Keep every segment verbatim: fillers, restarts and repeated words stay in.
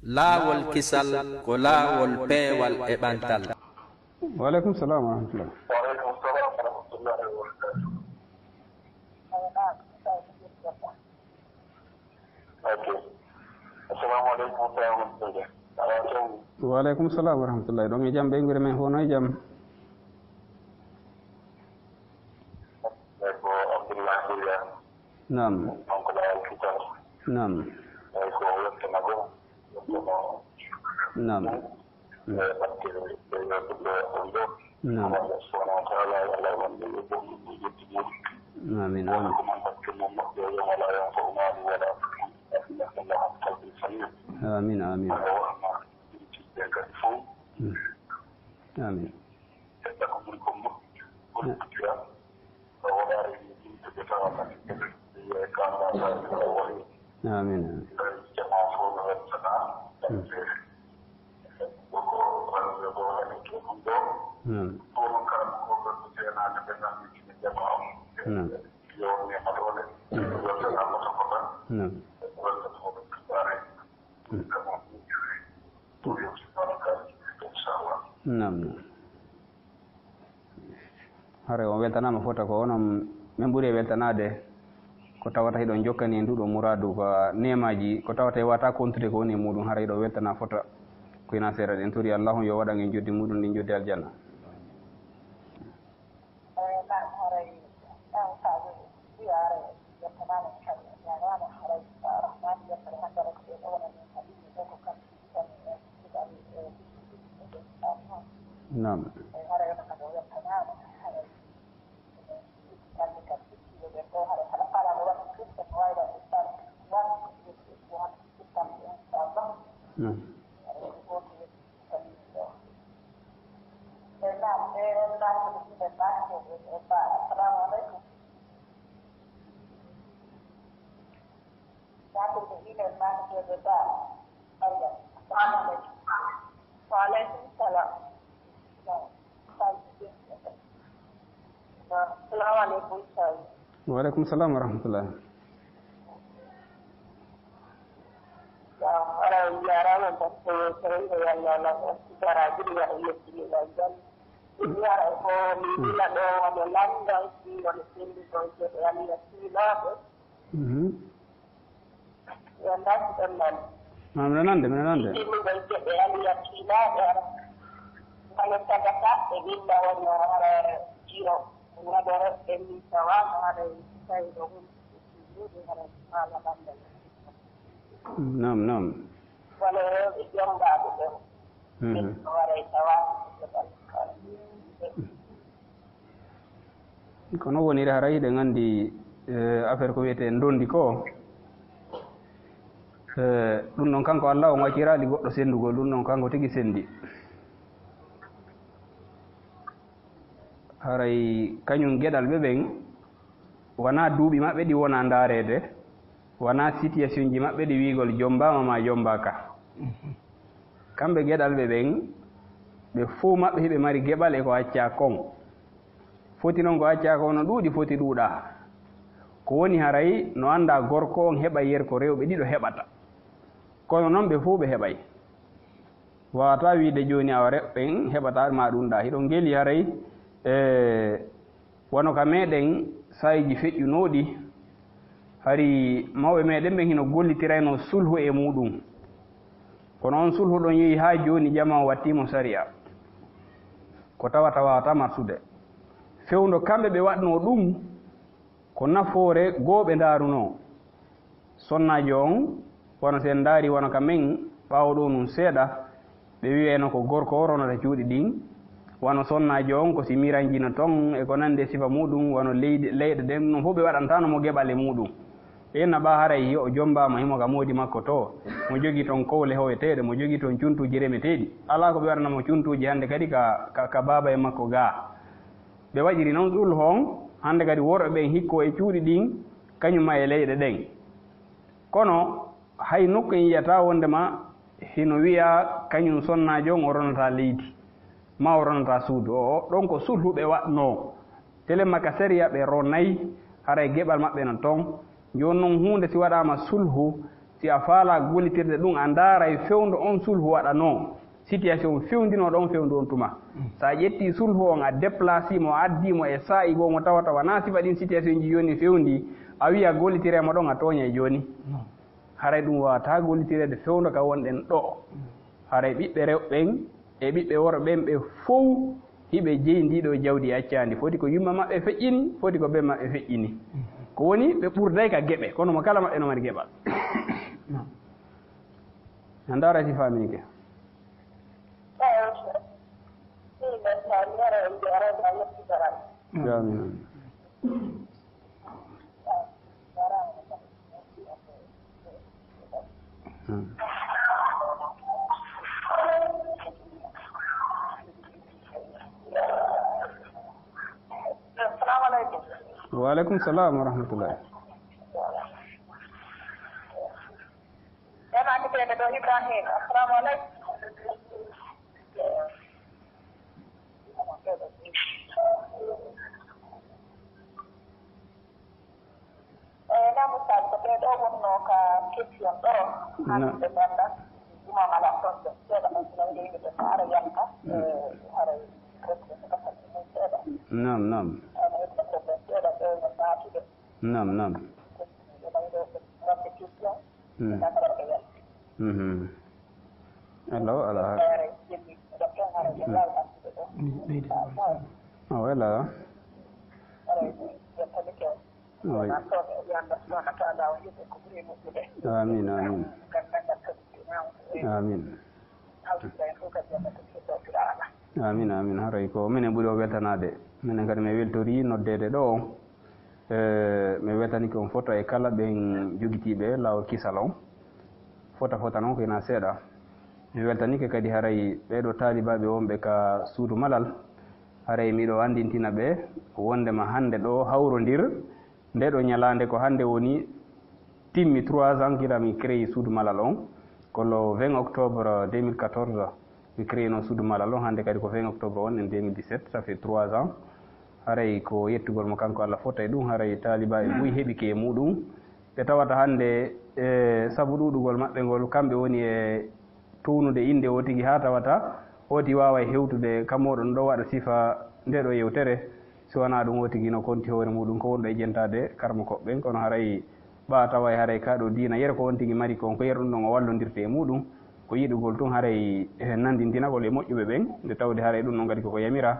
Laawol kisal ko laawol peewal e ɓantal. Wa aleykum salam wa rahmatullah. Wa aleykum salam wa rahmatullahi wa barakatuh. Ok. Assalamu aleykum wa rahmatullahi. Wa aleykum salam wa rahmatullahi. Ɗon e jam, ɓeynguure men fof no e jam? Eyi, ko Abdoulaye Bouyani. Naam. Kanko Laawol Kisal. Naam. Eyi, ko wettana gom. Wettana. Naam. Eyi, batte ɓe yewtude on ɗo. Naam. Ko Allah subhanahu wa ta'ala, Allah wonde yo bonnude yetti mum. Amin, amin. Ko man batte mum moƴƴo, yawma la yanfa'u malun wala banun illa man ata Allaha bi qalbin salim. Amin, amin. Allah wonma yewtidɓe kadi fof. Mm. Amin. Amin. Amin. Amin. Amin. Naam, naam. Haray on weltanaama fota ko onon men ɓuri e weltanaade ko tawata hiɗon jokkani en nduɗo muraadu ka neemaaji ko tawata e wata kontude ko woni e muɗum haray hiɗon weltana fota ko ina seeɗa ɗen tori Allahu yo waɗan en joddi muɗum ɗin joddi aljanna. Naam. Naam. Wa aleykum salam. Assalamu aleykum, Sawi. Wa aleykum salam wa rahmatullah. Waaw, haray on jaaraama, parce que yewtere nde yalnaama ko sukaraaji ɗi waɗa yettini ɗon jam. Ɗum haray ko mi wila ɗo wano lanndal, ɗum wano senndu ɗon geɗe Allah fiilaaɓe. Mhm. Yo ndartu ɗon nande. Ma, miɗo nande, miɗo nande. Timmuɗon geɗe Allah fiilaaɓe ara. Wano sagata e ɓilla wano hara jiro. Waɗa e mi tawa hara tawi ɗo hun. Naam, naam. Wano rewɓe jombaaɓe ɓen. Mhm. Ɓe waray tawa. Ko non woniri haray hiɗen anndi, eh, affaire ko wiyetee ndondi ko, eh, ɗum ɗon kanko Allah on acciraali goɗɗo senndugol, ɗum ɗon kanko tigi senndi. Haray kañum geɗal ɓe ɓen, wonaa duuɓi maɓɓe ɗi wonaa ndaareede, wonaa situation ji maɓɓe ɗi wiigol jommbaama maa jommbaaka. Kamɓe geɗal ɓe ɓen, ɓe fow maɓɓe hiɓe mari geɓal e ko accaa kon. Foti non ko accaa kon no ɗuuɗi foti ɗuuɗaa. Ko woni haray no anndaa gorko on heɓay yer ko rewɓe ɗiɗo heɓata. Kono non ɓe fow ɓe heɓay. Waawataa wiide jooni awa rewɓe ɓen heɓataa ma ɗum ɗaa. Hiɗon ngeeli haray, e, wano ka meɗen saayiiji feƴƴunooɗi, hari mawɓe meɗen ɓen hino gollitiraynoo sulhu e muɗum. Kono on sulhu ɗon yehi haa jooni jamaa wattii mo sariya. Ko tawata waawataa marsude. Fewndo kamɓe ɓe waɗnoo ɗum, ko nafoore goo ɓe ndaarunoo. Sonnaajo on, wano si en ndaari wano ka men, ɓaawo ɗoo nun seeɗa, ɓe wi'ayno ko gorko o ronata cuuɗi ɗin. Wano sonnaajo on, ko si miranjino ton e ko nanndi e sifa muuɗum, wano leyɗe, leyɗe ɗen, non fof ɓe waɗantaano mo geɓal e muuɗum. Ɓe naɓaa haray yo o jommbaama himo ka moodi makko to, mo jogii ton kowle howeteeɗe, mo jogii ton cuntuuji remeteeɗi. Alaa ko ɓe waɗana mo cuntuuji hannde kadi ka, ka, ka baaba e makko gaa. Ɓe waɗiri non sulhu on, hannde kadi worɓe ɓen hikko e cuuɗi ɗin, kañum ma e leyɗe ɗen. Kono hay nokku en yiyata wondema hino wiya kañum sonnaajo on o ronata leydi, ma o ronata suudu. O, o, ɗon ko sulhu ɓe waɗnoo. Telemma ka sariya ɓe ronay, haray geɓal maɓɓe no ton. Jooni non huunde si waɗaama sulhu, Si a faalaa gollitirde ɗum, a ndaaray fewndo on sulhu waɗanoo, situation fewndinooɗo on fewndo on tuma. So a ƴettii sulhu on, a déplacii mo, a addii mo e saa'i goo mo tawata wanaa sifa ɗin situation ji jooni fewndii, a wi'a gollitiree mo ɗon, a tooñay jooni. Haray ɗum waawataa gollitireede fewndo ka wonɗen ɗoo. Haray ɓiɓɓe rewɓe ɓen e ɓiɓɓe worɓe ɓen ɓe fow hiɓe jeyi ndii ɗoo jawdi accaandi. Foti ko yumma maɓɓe feƴƴini, foti ko ben maɓɓe feƴƴini. Ko woni ɓe ɓurday ka geɓe, kono mo kala maɓɓe no mari geɓal. Naam. A ndaara si faaminike. Amin. Wa aleykum salam wa rahmatullahi. Ena annditeede ɗo Ibrahima. Assalamu aleykum. Eyi, naam, Ustaad, ko ɓee ɗoo wonnoo ka question ɗoo. Hannde banda imam ala toon ɓe seeɗa on sino wiide yimɓe ɓe ko ara yalta. E haray rokkude ko ɗatal ɗum seeɗa. Naam, naam. Ene heɓi ko ɓe seeɗa ɓe no naatude. Naam, naam. Ɓe ɓay ɗoo ɓe waɗde question. Ɓe naata ɓe yalta. Mhm. Allo, ala. Ɓeydi. Awa, ala. Awa. Amin, amin. Amin. Amin, amin. Haray ko minen ɓuri o weltanaade. Minen kadi min weltori noddeede ɗo. E, mi weltanike on fof e kala ɓen jogitiiɓe laawol kisal on. Fota fota noon ko ina seeɗa. Mi weltanike kadi haray ɓee ɗoo taalibaaɓe wonɓe ka suudu malal. Haray miɗo anndintina ɓe wonndema hannde ɗo hawrondir, ndee ɗoo ñalaande ko hannde woni timmi trois ans gila mi créé suudu malal on. Ko le vingt octobre deux mille quatorze mi créé noon suudu malal on. Hannde kadi ko vingt octobre on en deux mille dix-sept, ça fait trois ans. Haray ko yettugol mo kanko Allah fota e ɗum, haray taalibaaɓe buy heɓike e muɗum. Ɓe tawata hannde, e sabu ɗuuɗugol maɓɓe ngol, kamɓe woni e townude innde o tigi haa tawata o tigi waaway hewtude ka mooɗon ɗo waɗa sifa ndee ɗoo yewtere. Si wanaa ɗum, o tigi no konti hoore muɗum ko wonɗo e jentaade karamokooɓe ɓen, kono haray ɓaa taway haray kaa ɗoo diina yere ko on tigi mari kon, ko yere ɗum ɗon o wallondirte e muɗum. Ko yiɗugol tun haray e nanndintinagol e moƴƴuɓe ɓen, nde tawde haray ɗum ɗon kadi koko yamira.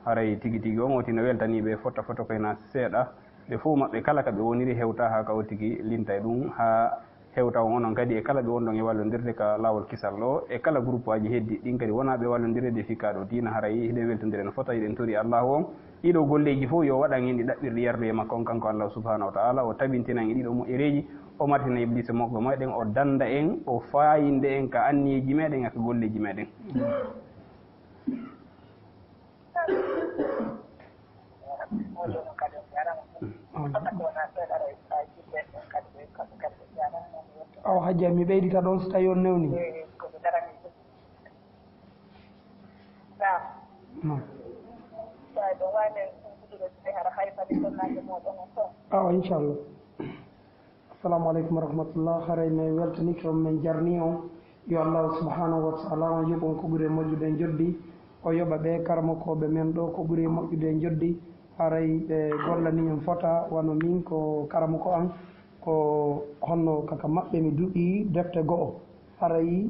Haray tigi tigi on o tigi no weltanii ɓe fota fota ko hena seeɗa. Ɓe fow maɓɓe kala ka ɓe woniri hewta haa ka o tigi linta e ɗum, haa hewta on onon kadi e kala ɓe wonɗon e wallondirde ka laawol kisal ɗo, e kala groupe aji heddi ɗin kadi wonaa ɓe wallondirde fii kaa ɗoo diina. Haray hiɗen weltondire no fota, hiɗen tori Allahu on ɗii ɗoo golleeji fow yo waɗan en ɗi ɗaɓɓirɗi yardude e makko on kanko Allahu subhanahu wa ta'ala, o tabintina en e ɗii ɗoo moƴƴereeji, o martina Ibliisa mokko meɗen, o dannda en, o faayinde en ka anniyeeji meɗen e ka golleeji meɗen. Awa, Hajja, mi ɓeydita ɗon so tawi on newni. Naam. Awa, inchallah. Assalamu aleykum wa rahmatullah. Haray mi weltanike on, min jarni on. Yo Allahu subhanahu wa ta'ala on yoɓ on ko ɓuri e moƴƴude e njoddi. O yoɓa ɓe karamokooɓe men ɗo ko ɓuri e moƴƴude e njoddi. Haray ɓe gollani en fota, wano min ko karamoko an, ko honno kaka maɓɓe mi duɗi defte go'o. Haray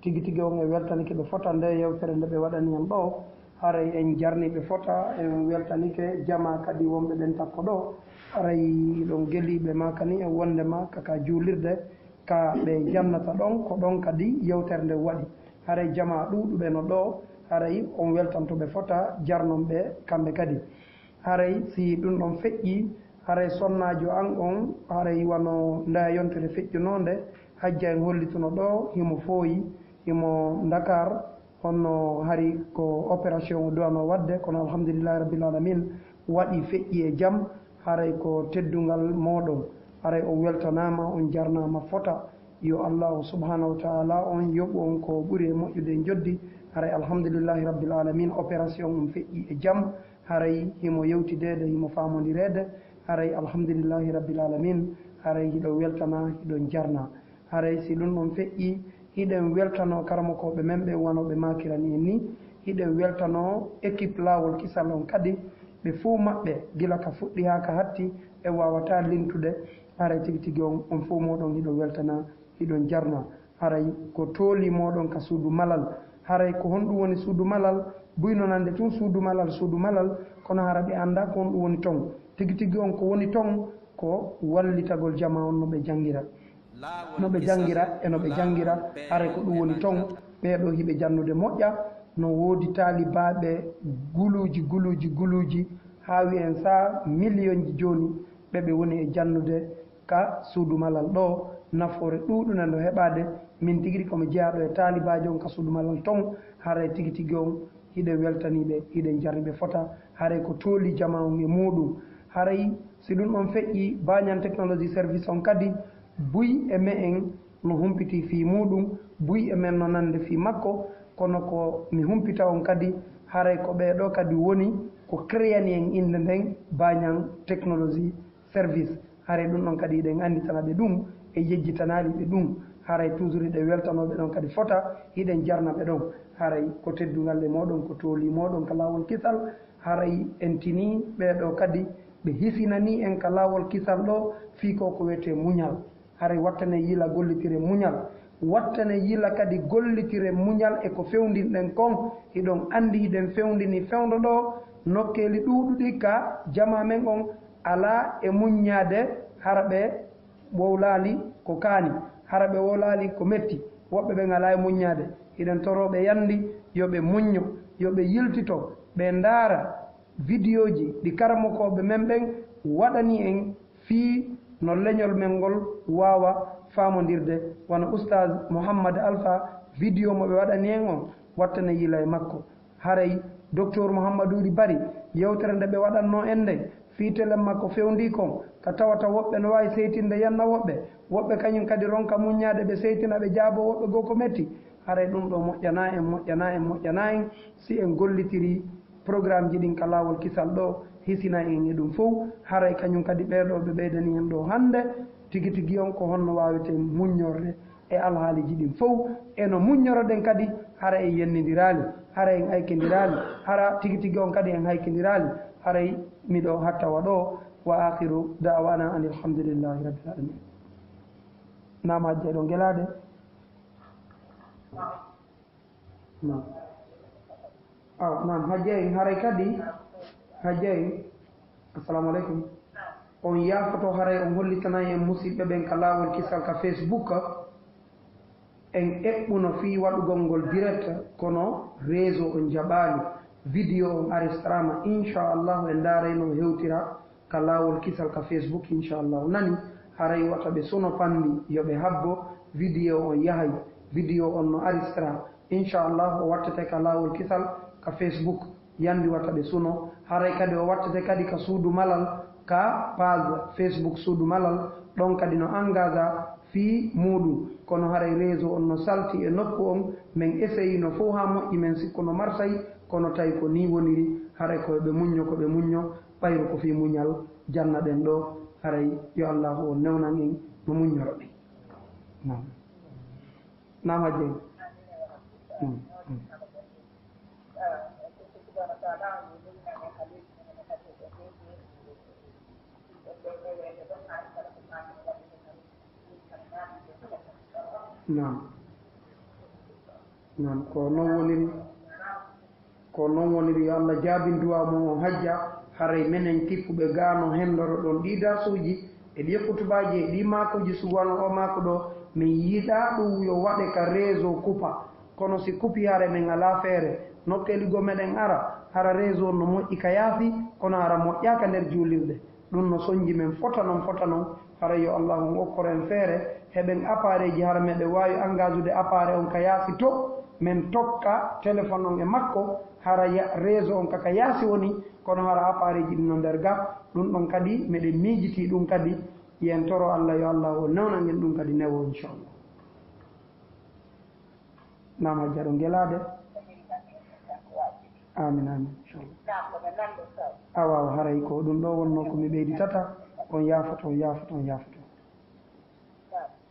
tigi tigi on e weltanike ɓe fota nde yewtere nde ɓe waɗani en ɗo. Haray en jarni ɓe fota, en weltanike jamaa kadi wonɓe ɓen takko ɗo. Haray ɗon geliiɓe ma kani e wondema kaka juulirde ka ɓe jannata ɗon, ko ɗon kadi yewtere nde waɗi. Haray jamaa ɗuuɗuɓe no ɗo, haray on weltanto ɓe fota, jarnon ɓe kamɓe kadi. Haray si ɗum ɗon feƴƴi, haray sonnaajo an on, haray wano nda yontere feƴƴunoonde, Hajja en hollituno ɗo, himo fooyi, himo Dakar, honno hari ko opération o duwano waɗde, kono alhamdulillahi rabbil alamin, waɗi feƴƴi e jam, haray ko teddungal mooɗon, haray on weltanaama, on jarnaama fota. Yo Allahu subhanahu wa ta'ala on yoɓu on ko ɓuri e moƴƴude e njoddi. Haray alhamdulillahi rabbil alamin, opération on feƴƴi e jam. Haray himo yewtideede, himo faamondireede. Haray alhamdulillahi rabbil alamin. Haray hiɗo weltana, hiɗo jarna. Haray si ɗum ɗon feƴƴii, hiɗen weltanoo karamokooɓe men ɓen wano ɓe maakirani en nii. Hiɗen weltanoo équipe Laawol Kisal on kadi, ɓe fow maɓɓe, gila ka fuɗɗi haa ka hatti, ɓe waawataa lintude. Haray tigi tigi on, on fow mooɗon hiɗon weltanaa, hiɗon jarnaa. Haray ko tooli mooɗon ka suudu malal. Haray ko honɗum woni suudu malal? Buy no nande tun suudu malal, suudu malal, kono hara ɓe anndaa ko honɗum woni ton. Tigi tigi on ko woni ton, ko wallitagol jamaa on no ɓe janngira. No ɓe janngira e no ɓe janngira, haray ko ɗum woni ton. Ɓee ɗoo hiɓe jannude moƴƴa, no woodi taalibaaɓe guluuji, guluuji, guluuji, haa wi'en saa miliyonji jooni, ɓe ɓe woni e jannude ka suudu malal ɗoo, nafoore ɗuuɗunde no heɓaade. Min tigi ko mi jeyaaɗo e taalibaajo on ka suudu malal ton, haray tigi tigi on hiɗen weltanii ɓe, hiɗen jarni ɓe fota, haray ko tooli jamaa on e muuɗum. Haray si ɗum ɗon feƴƴii, Banyan Technology Service on kadi, buy e me'en no humpitii fii muuɗum, buy e men no nande fii makko, kono ko mi humpita on kadi, haray ko ɓee ɗoo kadi woni ko kreyani en innde nden, Banyan Technology Service. Haray ɗum ɗon kadi hiɗen annditana ɓe ɗum, e yejjitanaali ɓe ɗum. Haray toujours hiɗen weltanoo ɓe ɗon kadi fota, hiɗen jarna ɓe ɗon. Haray ko teddungal e mooɗon, ko tooli mooɗon ka Laawol Kisal. Haray en tinii ɓee ɗoo kadi, ɓe hisinanii en ka Laawol Kisal ɗoo fii ko ko wiyetee muñal. Haray wattanee yila gollitiren muñal. Wattanee yila kadi gollitiren muñal e ko fewndinɗen kon. Hiɗon anndi hiɗen fewndini fewndo ɗoo nokkeeli ɗuuɗuɗi ka jamaa men on, alaa e muññaade, hara ɓe wowlaali ko kaani, hara ɓe wowlaali ko metti. Woɓɓe ɓen alaa e muññaade. Hiɗen toroo ɓe yandi yo ɓe muñño, yo ɓe yiltito, ɓe ndaara vidiyooji ɗi karamokooɓe men ɓen waɗani en fii no leñol men ngol waawa faamondirde, wano Ustaaz Muhammad Alfa, vidiyoo mo ɓe waɗani en on, wattanee yila e makko. Haray Doktor Muhammadu Uri Bari, yewtere nde ɓe waɗannoo en nden fii telen makko fewndii kon, ka tawata woɓɓe no waawi seytinde yanna woɓɓe, woɓɓe kañum kadi ronka muññaade ɓe seytina ɓe jaaboo woɓɓe goo ko metti. Haray ɗum ɗoo moƴƴanaa en, moƴƴanaa en, moƴƴanaa en si en gollitirii programmeji ɗin ka Laawol Kisal ɗoo, hisina en e ɗum fow. Haray kañum kadi ɓee ɗoo ɓe ɓeydanii en ɗoo hannde, tigi tigi on ko honno waaweten muññorde e alhaaliiji ɗin fow, e no muññoroɗen kadi, hara en yennindiraali, hara en aykindiraali, hara tigi tigi on kadi en haykindiraali, haray miɗo hattawa ɗoo. Wa akhiru da'wana anil hamdulillahi rabbil alamin. Naam, Hajja, eɗon gelaade? Naam. Aw, naam, Hajja en, haray kadi, Hajja en, assalamu aleykum. On yaafoto, haray on hollitanay en musiɓɓe ɓen ka Laawol Kisal ka Facebook. En eɓɓuno fii waɗugol ngol direct, kono réseau on jaɓaali. Vidéo on aristraama, inchallahu en ndaarayno hewtira ka Laawol Kisal ka Facebook, inchallahu. Nani, haray wata ɓe suno panndi, yo ɓe habbo, vidéo on yahay. Vidéo on no aristra, inchallahu, o wattete ka Laawol Kisal ka Facebook. Yandi wata ɓe suno, haray kadi o wattete kadi ka Suudu Malal, ka page Facebook Suudu Malal, ɗon kadi no engagea fii muuɗum. Kono haray réseau on no salti e nokku on, men eseyino fow haa moƴƴi, men sikkuno marsay, kono tawi ko nii woniri. Haray ko ɓe muñño, ko ɓe muñño, ɓayru ko fii muñal jannaɗen ɗoo. Haray yo Allaahu on newnan en no muññoroɗen. Naam. Naam, Hajja en. Naam. Naam. Naam. Naam, ko noon woniri. Ko noon woniri, yo Allah jaabin duwaa mon on, Hajja. Haray menen kippuɓe gaa no hendoroɗon ɗii darsuuji e ɗii kutubaaji e ɗii maakuuji, sugu wano oo maaku ɗoo, min yiɗaa ɗum yo waɗe ka réseau kupa. Kono si kupi, haray men alaa feere. Nokkeeli goo meɗen ara, hara réseau on no moƴƴi ka yaasi, kono hara moƴƴaa ka nder juulirde. Ɗum no sonji men fota non, fota non. Haray yo Allaahu on okkor en feere, heɓen appareil ji, hara meɗen waawi engageude appareil on ka yaasi to, men tokka téléphone on e makko, hara ya-, réseau on ka, ka yaasi woni, kono hara appareil ji ɗin no nder ga. Ɗum ɗon kadi, meɗen miijitii ɗum kadi, yen toro Allah, yo Allaahu on newnan en ɗum kadi newo, inchallah. Naam, Hajja, ɗo gelaade. Amin, amin, inchallah. Awa, awa, haray ko ɗum ɗo wonno ko mi ɓeyditata. On yaafoto, on yaafoto, on yaafoto.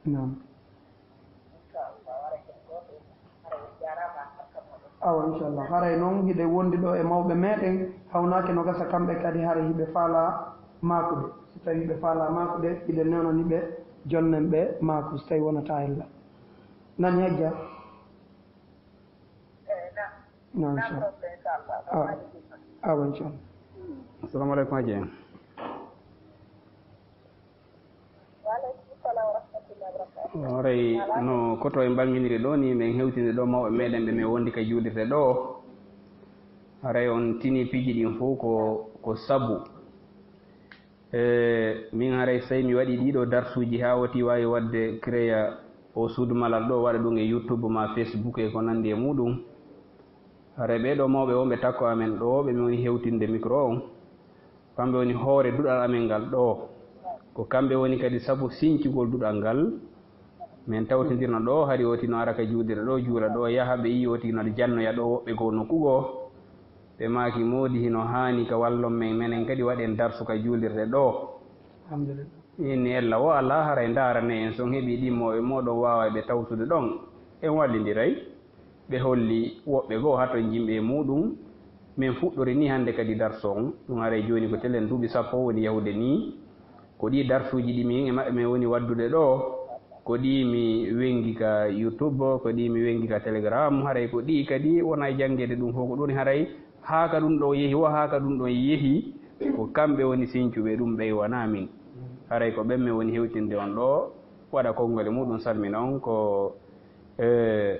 Naam. Awa, inchallah. Haray noon, hiɗen wondi ɗo e mawɓe meɗen, hawnaaki no gasa kamɓe kadi, haray hiɓe faalaa maakude. Si tawii hiɓe faalaa maakude, hiɗen newnani ɓe, jonnen ɓe maaku, si tawii wonataa illa. Nani, Hajja? No, inchallah. Awa, inchallah. Assalamu aleykum, Hajji. Hoorey, no koto en ɓanginiri ɗo ni, men hewtinde ɗo mawɓe meɗen ɓe men wondi ka juulirde ɗo. Haray on tini piiji ɗin fof ko, ko sabu. E, min haray sey mi waɗi ɗiɗo darsuuji haa woti waawi waɗde créer o suudu malal ɗo, waɗa ɗum e YouTube ma Facebook e ko nanndi e muɗum. Haray ɓee ɗoo mawɓe wonɓe takko amen ɗoo, ɓe min woni hewtinde micro on. Kamɓe woni hoore duɗal amen ngal ɗoo. Ko kamɓe woni kadi sabu sincugol duɗal ngal. Min tawtindirno ɗoo, hari o tino ara ka juulirde ɗoo, juula ɗoo, yaha, ɓe yii o tigi no jannoya ɗoo, woɓɓe goo nokku goo. Ɓe maaki, moodi hino haani ka wallon men, menen kadi waɗen darsu ka juulirde ɗoo. Alhamdulillah. Min ni ella wo alaa, haray ndaarane en, so on heɓii ɗimmooɓe mooɗon waaway ɓe tawtude ɗon, en wallindiray. Ɓe holli woɓɓe goo haton jimɓe e muuɗum. Min fuɗɗori ni hannde kadi darsu on. Ɗum haray jooni ko telen duuɓi sappo woni yahude ni. Ko ɗii darsuuji ɗi min e maɓɓe min woni waddude ɗoo. Ko ɗii mi wenngi ka YouTube, ko ɗii mi wenngi ka Telegram. Haray ko ɗii kadi wona e janngeede ɗum fof. Ko ɗum haray haa ka ɗum ɗoo yehi wo, haa ka ɗum ɗon yehi. Ko kamɓe woni sincuɓe ɗum, ɓey wonaa min. Haray ko ɓen min woni hewtinde on ɗoo, waɗa konngol e muuɗum, salmina on. Ko, eh,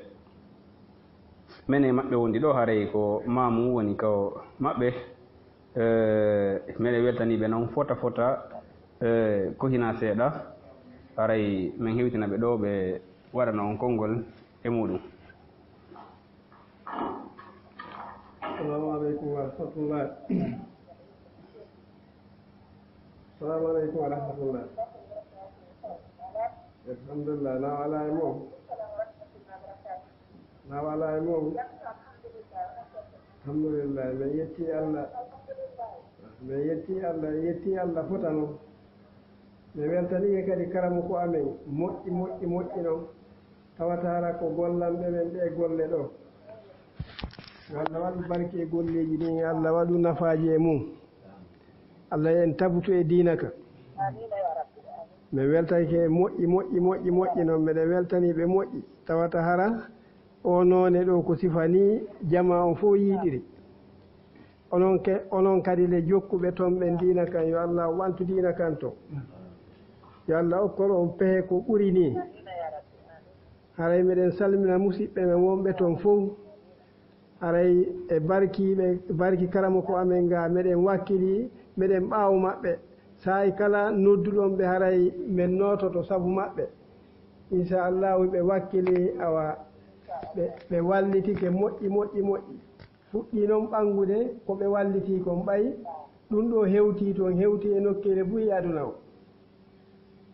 Men e maɓɓe wondi ɗoo, haray ko maamu woni ko maɓɓe. Eh, meɗen weltanii ɓe noon fota fota, eh, ko hinaa seeɗa. Haray men hewtina ɓe ɗoo, ɓe waɗana on konngol e muuɗum. Assalamu aleykum wa rahmatullah. Assalamu aleykum wa rahmatullah. Alhamdulillah, na wala e mum. Na wala e mum. Alhamdulillah, min yetti Allah. Min yetti Allah, yetti Allah fota noon. Min weltaniike kadi karamoko amen, moƴƴi, moƴƴi, moƴƴi noon. Tawata hara ko gollanɓe men ɗee golle ɗoo. Yo Allah waɗu barke e golleeji ɗin, yo Allah waɗu nafaaji e mum. Allah yo en tabutu e diina ka. Min weltake moƴƴi, moƴƴi, moƴƴi, moƴƴi noon. Meɗen weltanii ɓe moƴƴi. Tawata hara oo noone ɗoo ko sifa nii jamaa on fof yiɗiri. Onon ke-, onon kadi le jokkuɓe toon ɓen diina kan, yo Allah ɓantu diina kan to. Yo Allah okkor on pehe ko ɓuri nii. Haray meɗen salmina musiɓɓe men wonɓe toon fof. Haray e barkiiɓe, barki karamoko amen nga, meɗen wakkili, meɗen ɓaawo maɓɓe. Saa'i kala nodduɗon ɓe, haray men noototo sabu maɓɓe. Insha Allahu, ɓe wakkili, awa, ɓe, ɓe wallitike moƴƴi, moƴƴi, moƴƴi. Fuɗɗii non ɓanngude ko ɓe wallitii kon, ɓay ɗum ɗoo hewtii toon, hewtii e nokkeele buy e aduna o.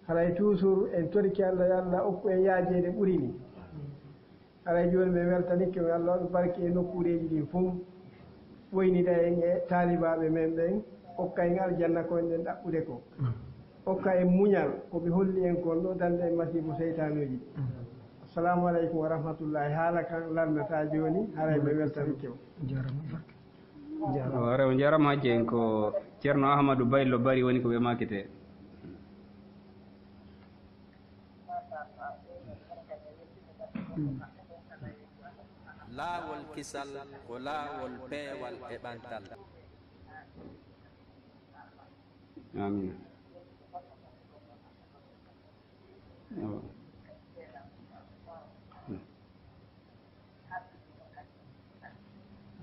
Haray toujours en torike Allah, yo Allah okku en yaajeede ɓuri nii. Haray jooni min weltanike, yo Allah waɗu barke e nokkuureeji ɗin fof. Ɓoynida en e taalibaaɓe men ɓen, okka en aljanna ko en ɗen ɗaɓɓude ko. Okka en muñal, ko ɓe holli en kon ɗoo, danda en masiibo seytaanuuji. Assalamu aleykum wa rahmatullahi. Haala kan lannataa jooni, haray min weltanike. Jaaraama barke. Jaaraama. Haray on jaaraama, Hajji, en ko Ceerno Ahmadu Baylo Bari woni ko ɓe maakete. Laawol kisal ko laawol peewal e ɓantal. Amiin. Awa.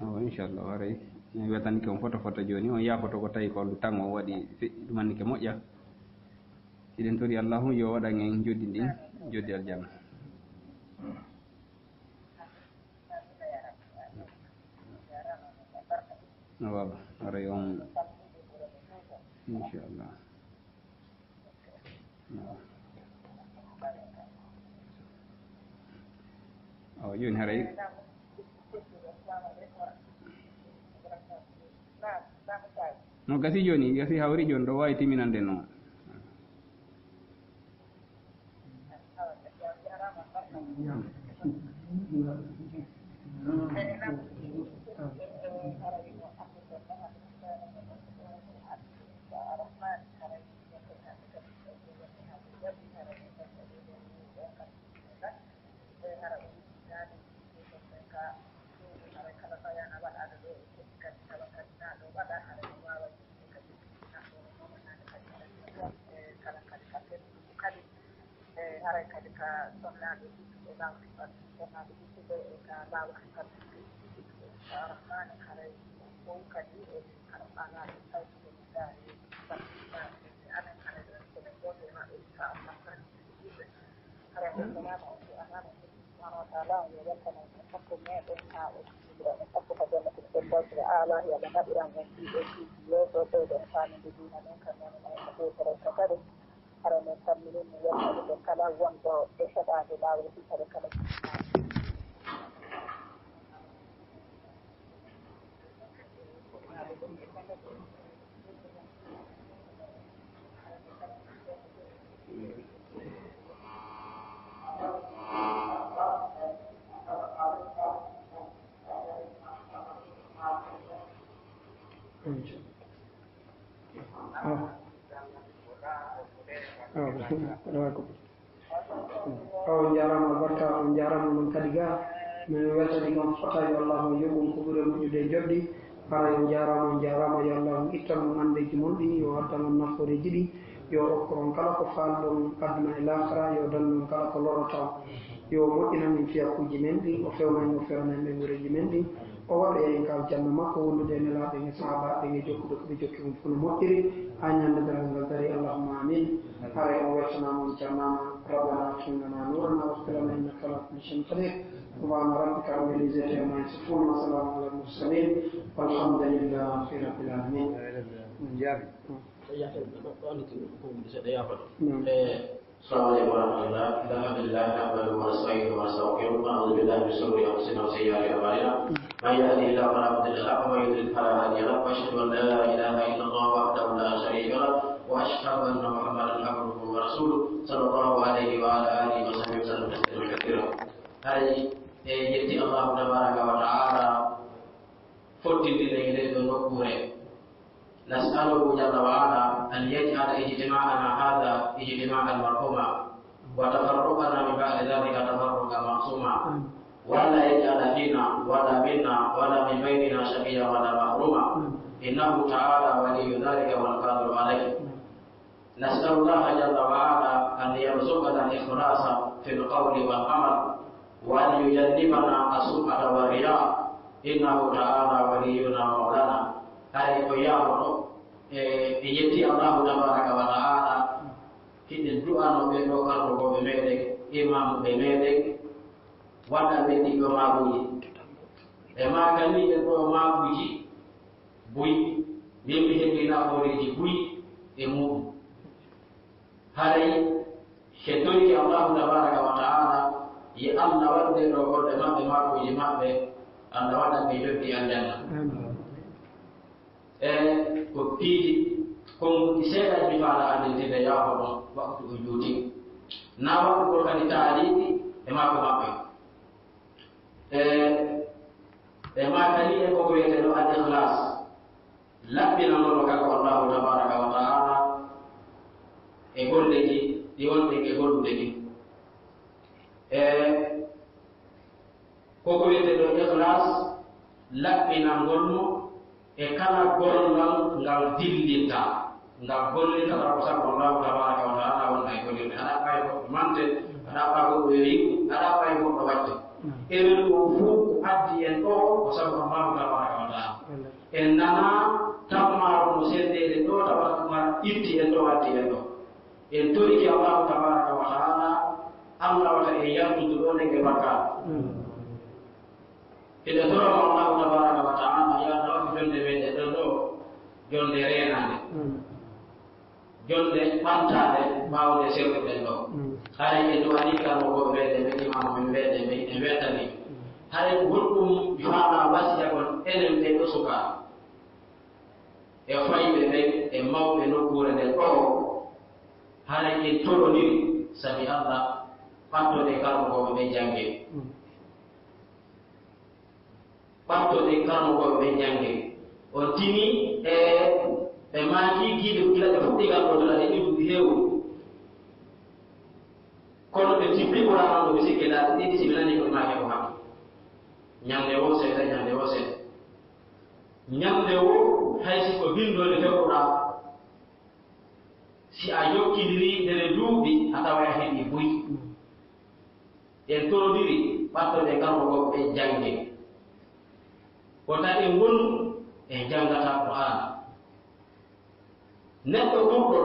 Awa, inchallah, haray mi weltanike on fota fota jooni. On yaafoto ko tawi ko tan on waɗi feƴƴi ɗumannike moƴƴa. Hiɗen tori Allahu yo waɗan en joddi ndin, joddi aljanna. Awa, haray on, inchallah. Awa, jooni haray. No gasi jooni, gasi hawri jooni, ɗo waawi timinande no. Haray kadi ka sonnaaɓe ɓiɓɓe e laawol sonnaaɓe ɓiɓɓe e ka laawol ka Rahmaani haray fof kadi e Rahmaani tawi ko ɗum daari amen haray ɗon kono gooto e maɓɓe inchallah kadi ɓiɓɓe haray ko salaama on ko amana subhanahu wa taala on yo weltano en e sappo meɗen haa o sappo ka jannatul firdaws ala yo Allah naɓiran en ɗiɗo piiji yeeso ɓeyden faaminde diina men kam men en ko ɓeytoranta kadi Hara men tamminii mo yaltade ɓe kala wonɗo e heɗaade laawol hitaade kala. Awa, bismillah. Awa, bismillah. Awa, ko. Awa, on njaaraama albarka, on njaaraama noon kadi ga. Min weltani kam fota yo Allah yoɓ on ko ɓuri moƴƴude e joɗɗi. Hara on njaaraama, on njaaraama, yo Allah ittan on anndeeji mon ɗin, yo addan on nafooreeji ɗi, yo okku on kala ko faalɗon aduna e laakara, yo dandu on kala ko lorrata on. Yo moƴƴinan en fiyakuuji men ɗin, o fewna en, o fewna en ɓeynguureeji men ɗin, o waɗa en ka aljanna makko wondude e nelaaɓe ɓen e sahaabaaɓe ɓen e jokkuɓe ko ɓe jokki on fof no moƴƴiri, haa ñande daral ngal dari, allahumma amin. Haray on weltanaama, on calminaama, ربنا اغفر لنا ذنوبنا واغفر لنا إنك على كل شيء قدير. سبحان ربك رب العزة عما يصفون وسلام على المرسلين والحمد لله رب العالمين. Naam. السلام عليكم ورحمة الله. إن الحمد لله نحمده ونستعينه ونستغفره ونعوذ بالله من شرور أنفسنا وسيئات أعمالنا. من يهده الله فلا مضل له ومن يضلل فلا هادي له. وأشهد أن لا إله إلا الله وحده لا شريك له. وأشهد أن محمدا عبده ورسوله صلى الله عليه وعلى آله وصحبه وسلم تسليما كثيرا. Haray en yetti Allahu tabaraka wa ta'ala fottindinde e ndee ɗoo nokkuure. نسأله جل وعلا أن يجعل اجتماعنا هذا اجتماعا مرحوما، وتفرقنا من بعد ذلك تفرقا معصوما، ولا يجعل فينا ولا منا ولا من بيننا شقيا ولا محروما، إنه تعالى ولي ذلك والقادر عليه. نسأل الله جل وعلا أن يرزقنا الإخلاص في القول والعمل، وأن يجنبنا السمعة والرياء، إنه تعالى ولينا ومولانا. Haray ko yaafoto, e, e yetti Allahu tabaraka wa ta'ala, hiɗen du'ano ɓee ɗoo karrugooɓe meɗen, imaamuɓe meɗen, waɗa ɓe ɗiɗo maaguuji. E maakani e ɗoo maaguuji, buy, min mi heɓi nafooreeji buy e muɗum. Haray, ɓe torike Allahu tabaraka wa ta'ala, yo Allah waɗu ɗee ɗoo golle maɓɓe, maaguuji maɓɓe, Allah waɗa ɓe joddi aljanna. Amiin. E ko piiji, konnguɗi seeɗa mi faala anndintinde yaafoɗon, waktu o juuti. Na waɗugol kadi taaliiɗi e maako maɓɓe. E, e maakani e ko wiyetee ɗoo al-ikhlas. Laɓɓinanol mo kanko Allahu tabaraka wa ta'ala e golleeji ɗi wonɗen e gollude ɗin. E ko ko wiyetee ɗoo ikhlas, laɓɓinangol mo e kala gollal ngal dillinta, ngal gollinta taw ko sabu Allahu tabaraka wa ta'ala wonɗaa e gollirde. Haɗa ɓay goɗɗo mante, haɗa ɓay goɗɗo yo yiɗu, haɗa ɓay goɗɗo waɗde. Enen ɗoo fof ko addi en ɗoo ko sabu Allahu tabaraka wa ta'ala. En nanaa tammaaro mo senndeede ɗoo, tawa ɗum ara itti en ɗoo, addi en ɗoo. En torike Allahu tabaraka wa ta'ala, Allah wata en yaltudu ɗoo nden e bakkaat. Eɗen toroo mo Allahu tabaraka wa ta'ala, yo Allah waɗu jonnde meɗen ɗon ɗoo, jonnde reenaande. Jonnde ɓantaande ɓaawo nde serruɗen ɗoo. Haray en du'anii karrugooɓe meɗen ɓe, imaamu men meɗen ɓe, en weltanii. Haray ko honɗum mi faalaa wasiyagol enen ɓee ɗoo sukaaɓe e fayɓe ɓen e mawɓe nokkuure nden ɗoo? Haray en toroniri, sabi Allah, ɓaddoɗen karrugooɓe ɓen janngee. Ɓattoɗen karamokooɓe ɓen jannge. On tini e ɓe maaki giide gila ɓe fuɗɗi ngal ɗoo dula e ɗiɗi duuɓi heewɗi. Kono ɓe tippi Qur'aana on ɗo ɓe sikki laabi ɗiɗi si ɓe nani ko ɓe maaki ko haqqe. Ñannde woo seeɗa, ñannde woo seeɗa. Ñannde woo hay si ko binndol e few Qur'aana. Si a jokkindirii ndene duuɓi, a taway a heɓii buy. En torondiri ɓattoɗen karamokooɓe ɓen jannge. Ko taƴen wonu en janngataa Qur'aana. Neɗɗo ɓurɗo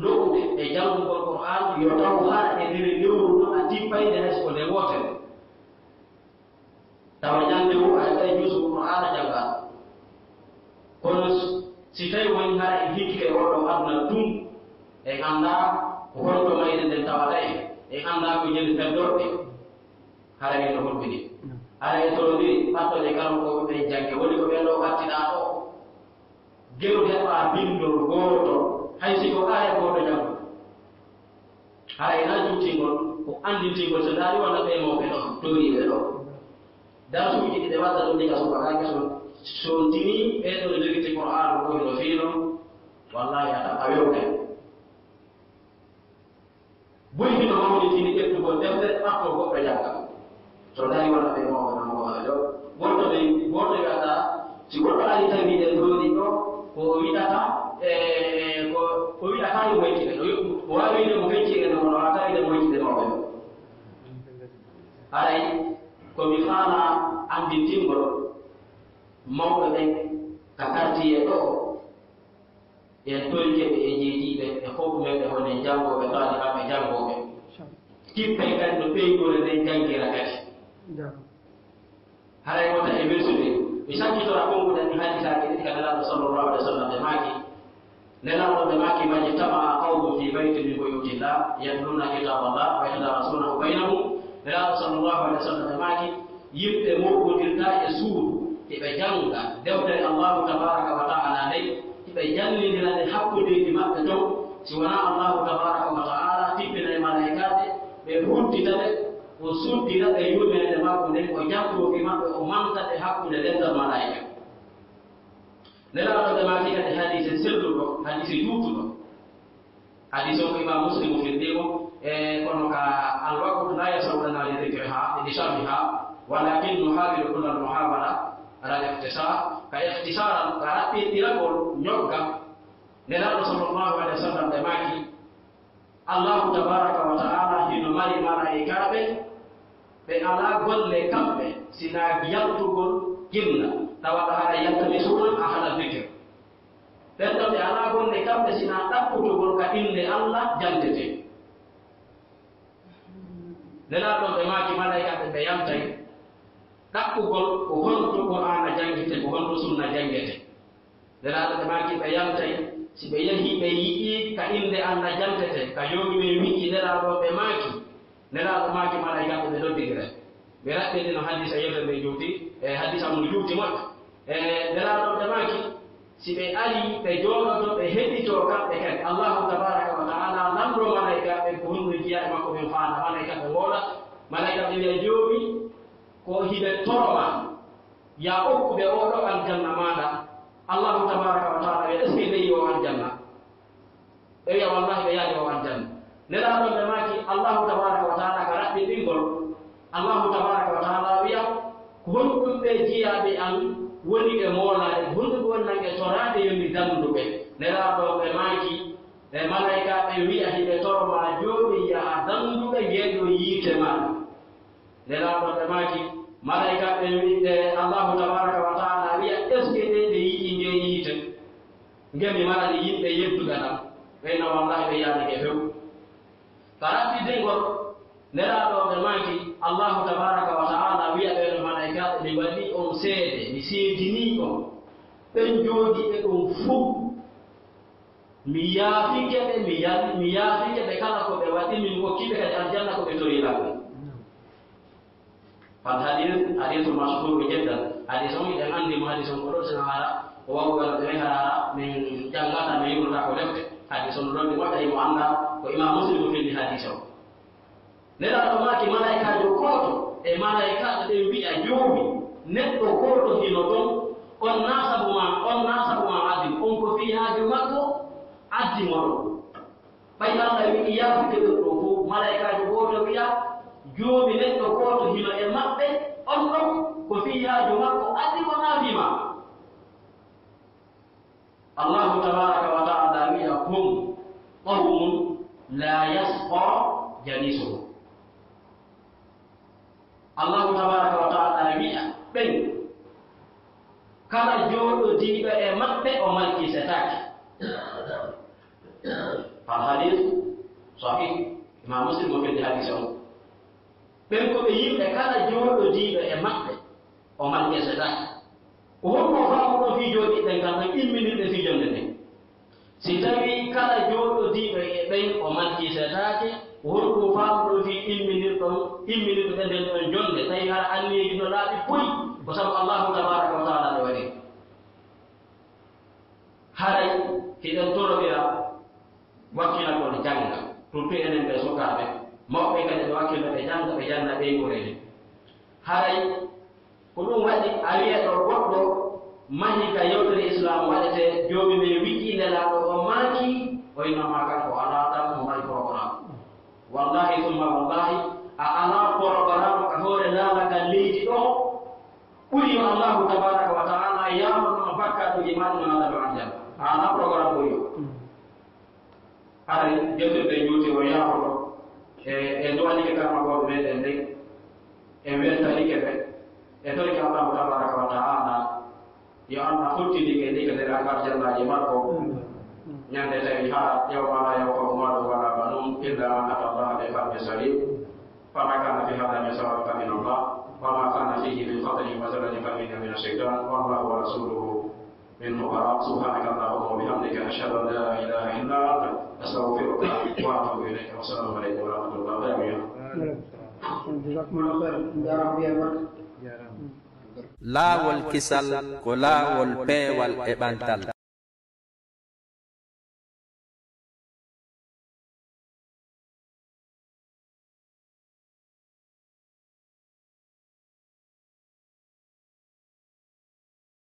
lo'ude e janngugol Qur'aana yo taw hara e ndene lewru ndun a tippay nde hay si ko nde wootere. Tawa ñannde woo a heɓay juusu Qur'aana janngaa. Kono si tawi woni hara en hikkike e oo ɗoo aduna tun, en anndaa ko honto mayre nden tawata en, en anndaa ko ñande feddorɗe, hara en no hulɓini. Hara en torondiri ɓattoɗen karamokooɓe ɓen jannge, woni ko ɓen ɗoo ɓattiɗaa ɗoo. Geru heɓaa binndol gooto, hay si ko aaya gooto janngo. Haray na juutingol, ko anndintingol, so ndaari walla ɓee mawɓe ɗoo, toriiɓe ɗoo. Darsuuji ɗi ɓe watta ɗum ɗi ka subaka, so, so tinii ɓee ɗoo no jogiti Qur'aanu ko hino fii non, wallaahi a tawa a wewtay. Buy hino mawni tini ƴettugol defte, ɓatto goɗɗo jannga. So ndaari wona ɓe mawɓe no mawɓe ɗo. Wonto ɓe, wonto wi'ata, si goɗɗo ari tawi ɗen ɗo ɗi ɗo, ko wi'ata, e, ko, ko wi'ata yo moytire. No yo, o waawi wi'de mo feccire no, o waawi tawi ɗe moytire mawɓe ɗo. Haray, ko mi faala anndintingol mawɓe ɓen ka quartier ɗo, en torike ɓe e jeejiiɓe, e fof ɗumen ɓe honen janngooɓe, taalibaaɓe janngooɓe. Kippen kadi no ɓeynguure nden janngira kadi. Haray wota e wesude. Mi sakkitora konnguɗen mi hadisaaji ɗiɗi ka Nelaaɗo sallallahu alaihi wasallam ɓe maaki. Nelaaɗo ɓe maaki, "Majtama'a qawmun fi baytin min buyutillah, yatluna kitaballah wa yatadarasunahu bainahum." Nelaaɗo sallallahu alaihi wasallam ɓe maaki, Yimɓe mooɓondirtaa e suudu, hiɓe jannga deftere Allaahu tabaaraka wa ta'aalaa nden, hiɓe janngindira nde hakkundeeji maɓɓe ton, si wanaa Allaahu tabaaraka wa ta'aalaa tippinay malaa'ikaaɓe, ɓe huddita ɓe, o suddira ɓe yurmeende makko nden, o jattoo fii maɓɓe, o manta ɓe hakkunde dental malaa'ika. Nelaaɗo ɓe maaki kadi hadiise selluɗo, hadiise juutuɗo. Hadiis on ko Imaam Muslim firndii mo, e kono ka الوقت لا يسع لنا لذكرها لشرحها، ولكن نحاول كل المحاولة على الاختصار، ka ikhtisaaran, ka raɓɓinɗiragol ñogga. Nelaaɗo sallallahu alaihi wasallam ɓe maaki, Allaahu tabaaraka wa ta'aalaa hino mari malaa'ikaaɓe, ɓe alaa golle kamɓe sinaa yaltugol jinna, tawa ɓe hara يلتمسون أهل الذكر. Ɓen ɗon ɓe alaa golle kamɓe sinaa ɗaɓɓutugol ka innde Alla jantete. Nelaaɗo ɓe maaki malaa'ikaaɓe ɓe yaltay ɗaɓɓugol ko honto Qur'aana janngete, ko honto sunna janngete. Nelaaɗo ɓe maaki ɓe yaltay, si ɓe yahii ɓe yi'ii ka innde Alla jantete, ka Joomi men wi'i, Nelaaɗo ɓe maaki, Nelaaɗo maaki malaa'ikaaɓe ɓe noddidiray. Ɓe raɓɓinɗino hadiisa yewtere nden juuti, e hadiisa mun juuti moƴƴa. E Nelaaɗo ɓe maaki, si ɓe arii, ɓe jooɗoto, ɓe heɗitoo kamɓe kadi. Allaahu tabaaraka wa ta'aalaa lanndoo malaa'ikaaɓe ko honno jiyaa e makko ɓen faanda. Malaa'ikaaɓe ngoola, malaa'ikaaɓe wi'a, Joomi, ko hiɓe toro ma, yaa okku ɓe oo ɗoo aljanna maaɗa. Allaahu tabaaraka wa ta'aalaa wi'a, Est-ce que ɓe yi'i oo aljanna? Ɓe wi'a, Wallaahi, ɓe yaali oo aljanna. Nelaaɗo ɓe maaki, Allaahu tabaaraka wa ta'aalaa ka raɓɓinɗingol, Allaahu tabaaraka wa ta'aalaa wi'a, Ko honɗum ɓe jiyaaɓe an woni ɓe moolaade? Ko honɗum ɓe woni nan e toraade yo mi danndu ɓe? Nelaaɗo ɓe maaki, ɓe malaa'ikaaɓe wi'a, Hiɓe toro maa Joomi, yaha danndu ɓe ngee ɗoo yiite maaɗa. Nelaaɗo ɓe maaki, malaa'ikaaɓe wi'i, ɓe Allaahu tabaaraka wa ta'aalaa wi'a, Est-ce que ɓe, ɓe yi'ii ngee yiite? Nge mi marani yimɓe yedduɓe ɗam, ɓeyna wallaahi ɓe yaani nge few. Ka raɓɓiɗingol, Nelaaɗo ɓe maaki, Allaahu tabaaraka wa ta'aalaa wi'a ɓee ɗoo malaa'ikaaɓe, Mi waɗii on seede, mi seedinii on, ɓen jooɗiiɓe ɗon fow. Mi yaafike ɓe, mi yal-, mi yaafike ɓe kala ko ɓe waɗi, min okki ɓe kadi aljanna ko ɓe torii lan kon. Fal hadiis, hadiisul mashhuur jiddan. Hadiis on, hiɗen anndi mo, hadiis on ko ɗoo sina hara, ko wawu wala ɓe hara, min janngata, min yurata ko defte. Hadiis on ɗon, ɗi moƴƴa, himo anndaa, ko Imaam Muslim findi hadiis on. Nelaaɗo maaki, malaa'ikaajo gooto e malaa'ikaaɓe ɓen wi'a, Joomi, neɗɗo gooto Moɗon. Ɓay Allah wi'i yaafude ɗum ɗoo fof, malaykaajo gooto wi'a, "Joomi neɗɗo gooto hino e maɓɓe, on ɗon ko fii haaju makko adii wonaa fii ma." Allahu tabaaraka wa ta'ala wi'a, "Hum qawmun laa yasqa jalisuhum." Allahu tabaaraka wa ta'ala wi'a, ɓen kala jooɗodiiɗo e maɓɓe o malkisetaake. Al hadith sahih, Imam Muslim mo fedde hadith on. Ɓen ko ɓe yimɓe kala jooɗodiiɗo e maɓɓe o malkisetaake. Ko honɗum o faamuɗo fii jooɗiiɗen kan ɗon imminirɗe fii jonde nden? Si tawii kala jooɗodiiɗo e ɓen o malkisetaake, ko honɗum faamuɗo fii imminirɗon, imminirɗo ɓe nden ɗon jonde, tawi hara anniyeeji no laaɓi puy, ko sabu Allahu tabaaraka wa ta'ala ɓe waɗi. Haray hiɗen torondira wakkilagol jannga, surtout enen ɓe sukaaɓe, mawɓe kadi ɓe wakkilo ɓe jannga, ɓe janna ɓeynguureeji. Haray Ko ɗum waɗi a wi'a ɗo goɗɗo mahi ka yewtere Islaam waɗete, Joomi men wi'i, Nelaaɗo on maaki, o innama kanko alaa tan, o mari programme. Wallahi summa wallahi, a alaa programme ka hoore laalagal leydi ɗo, ɓuri yo Allahu tabaaraka wa ta'ala yaafano ma bakkatuuji ma ɗi wonaa ɗo aljanna. A alaa programme ɓuri yo. Haray, jonnde ɓe juuti o yaafoto, e, e du'anike karmagooɓe meɗen ɓen, e weltanike ɓe, e torike Allahu tabaaraka wa ta'ala, yo Allah huttindike ndike nder albarjallaaji makko. Ñande tawi haa yawma laa yanfa'u maalun wa laa banuun illa man ata Allaha bi qalbin saliim. Fama kana fi hadha min sawaabin fa min Allah, wa ma kana fihi min fadlin wa zallatin fa min, min ash-shaytan, wallahu wa rasuluhu منه براء. سبحانك اللهم وبحمدك، أشهد أن لا إله إلا أنت، أستغفرك وأتوب إليك. والسلام عليكم ورحمة الله وبركاته. Jazakumullahu khairan. Jaaraama, wiya barka. Laawol kisal ko laawol peewal e ɓantal.